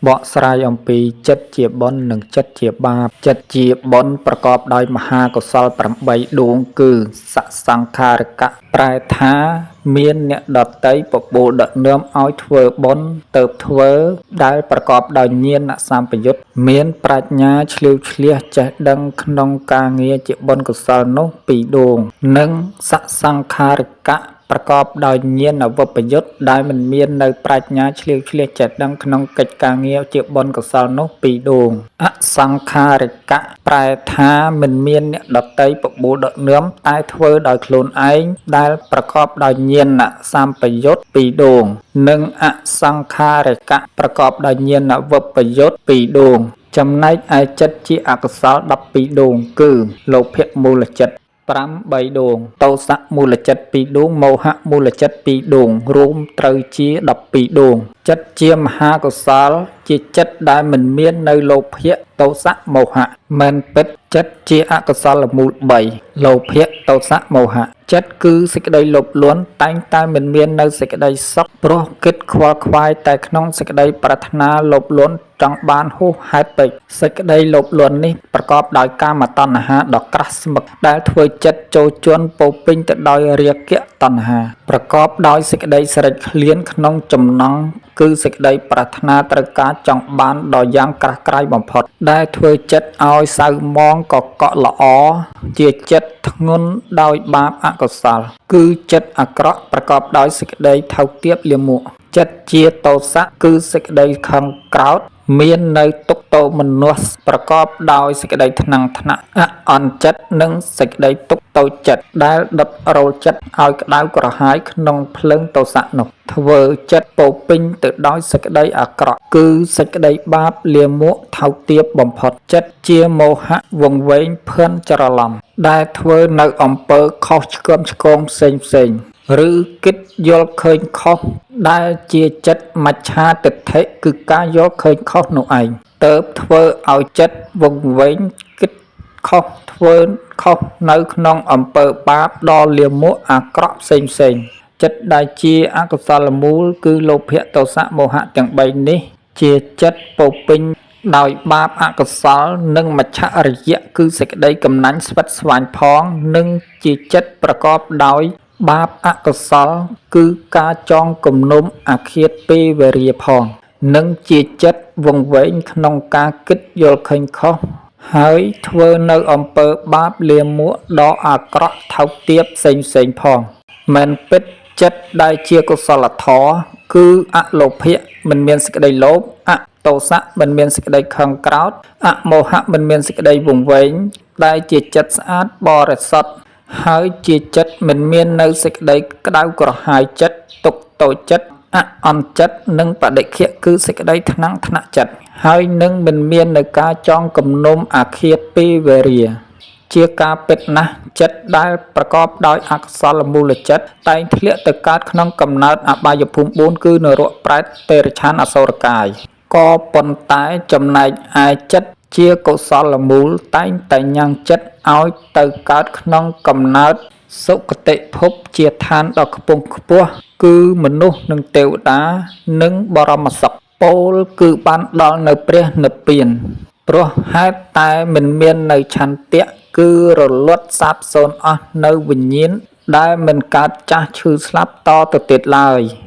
បកស្រាយអំពីចិត្តជាបុណ្យនិងចិត្តជាបាប ចិត្តជាបុណ្យប្រកបដោយមហាកុសល8ដួងគឺសសង្ខារកៈប្រែថាមានអ្នកដតីបបួលដឹកនាំឲ្យធ្វើបុណ្យទៅធ្វើដែលប្រកបដោយញាណសម្បយុទ្ធមានប្រាជ្ញាឆ្លៀវឆ្លៀសចេះដឹងក្នុងការងារជាបុណ្យកុសលនោះពីរដួង និងសសង្ខារកៈប្រកបដោយញាណវិប្បយុទ្ធដែលមិនមាននៅប្រាជ្ញាឆ្លៀវឆ្លៀសចេះដឹងក្នុងកិច្ចការងារជាបុណ្យកុសលនោះពីរដួងអសង្ខារិកៈប្រែថាមិនមានអ្នកដតីបបួលដឹកនាំតែធ្វើដោយខ្លួនឯងដែលប្រកបដោយញាណសម្បយុទ្ធពីរដួង និងអសង្ខារិកៈប្រកបដោយញាណវិប្បយុទ្ធពីរដួង ចំណែកឯចិត្តជាអកុសល12ដួងគឺលោភៈមូលចិត្ត5 3ដួងទោសៈមូលចិត្ត2ដួងមោហៈមូលចិត្ត2ដួងរួមត្រូវជា12ដួងចិត្តជាមហាកុសលជាចិត្តដែលមិនមាននៅលោភៈទោសៈមោហៈមិនពិតចិត្តជាអកុសលមូល3លោភៈទោសៈមោហៈចិត្តគឺសេចក្តីលោភលន់តែងតែមិនមាននៅសេចក្តីសុខព្រោះគិតខ្វល់ខ្វាយតែក្នុងសេចក្តីប្រាថ្នាលោភលន់ចង់បានហួសហេតុពេកសេចក្តីលោភលន់នេះប្រកបដោយកាមតណ្ហាដ៏ក្រាស់ស្មឹកដែលធ្វើចិត្តចូលជន់ពោពេញទៅដោយរាគៈតណ្ហាប្រកបដោយសេចក្តីស្រេចឃ្លានក្នុងចំណង់គឺសេចក្តីប្រាថ្នាត្រូវការចង់បានដ៏យ៉ាងក្រាស់ក្រៃបំផុតដែលធ្វើចិត្តឲ្យសៅមងកកក់ល្អជាចិត្តធ្ងន់ដោយបាបអកុសលគឺចិត្តអាក្រក់ប្រកបដោយសេចក្តីថោកទាបលាមកចិត្តជាទោសៈគឺសេចក្តីខឹងក្រោធមាននៅទុក្ខទោមនស្សប្រកបដោយសេចក្តីថ្នាំងថ្នាក់អអន់ចិត្តនិងសេចក្តីទុក្ខតូចចិត្តដែលដុតរោលចិត្តឲ្យក្តៅក្រហាយក្នុងភ្លើងទោសៈនោះធ្វើចិត្តពោពេញទៅដោយសេចក្តីអាក្រក់គឺសេចក្តីបាបលាមកថោកទាបបំផុតចិត្តជាមោហៈវង្វេងភឿនច្រឡំដែលធ្វើនៅអំពើខុសឆ្គំឆ្គងផ្សេងផ្សេងឬគិតយល់ឃើញខុសដែលជាចិត្តមច្ឆាទិដ្ឋិគឺការយល់ឃើញខុសនោះឯងទៅធ្វើឲ្យចិត្តវង្វេងគិតខុសធ្វើខុសនៅក្នុងអំពើបាបដ៏លាមកអាក្រក់ផ្សេងផ្សេងចិត្តដែលជាអកុសលមូលគឺលោភៈទោសៈមោហៈទាំង3នេះជាចិត្តពោពេញដោយបាបអកុសលនិងមច្ឆរិយៈគឺសេចក្តីកំណាញ់ស្វិតស្វាញផងនិងជាចិត្តប្រកបដោយបាបអកុសលគឺការចងគំនុំអាឃាតពេលវេរាផងនិងជាចិត្តវង្វេងក្នុងការគិតយល់ឃើញខុសហើយធ្វើនៅអំពើបាបលាមកដ៏អាក្រក់ថោកទាបផ្សេងផ្សេងផងមិនពិតចិត្តដែលជាកុសលធម៌គឺអលោភៈមិនមានសេចក្តីលោភអទោសៈមិនមានសេចក្តីខឹងក្រោធអមោហៈមិនមានសេចក្តីវង្វេងដែលជាចិត្តស្អាតបរិសុទ្ធហើយជាចិត្តមិនមាននៅសេចក្តីក្តៅក្រហាយចិត្តទុក្ខតូចចិត្តអអន់ចិត្តនិងបដិខៈគឺសេចក្តីថ្នាំងថ្នាក់ចិត្តហើយនឹងមិនមាននៅការចងគំនុំអាឃាតពេលវេរាជាការពិតណាស់ចិត្តដែលប្រកបដោយអកុសលមូលចិត្តតែងធ្លាក់ទៅកើតក្នុងកំណើតអបាយភូមិ4គឺនរកប្រែតតិរច្ឆានអសុរកាយក៏ប៉ុន្តែចំណែកឯចិត្តជាកុសលមូលតែងតែញ៉ាំងចិត្តឲ្យទៅកើតក្នុងកំណើតសុគតិភពជាឋានដ៏ខ្ពង់ខ្ពស់គឺមនុស្សនិងទេវតានិងបរមសុខពោលគឺបានដល់នៅព្រះនិព្វានព្រោះហេតុតែមិនមាននៅឆន្ទៈគឺរលត់សាបសូន្យអស់នៅវិញ្ញាណដែលមិនកើតចាស់ឈឺស្លាប់តទៅទៀតឡើយ។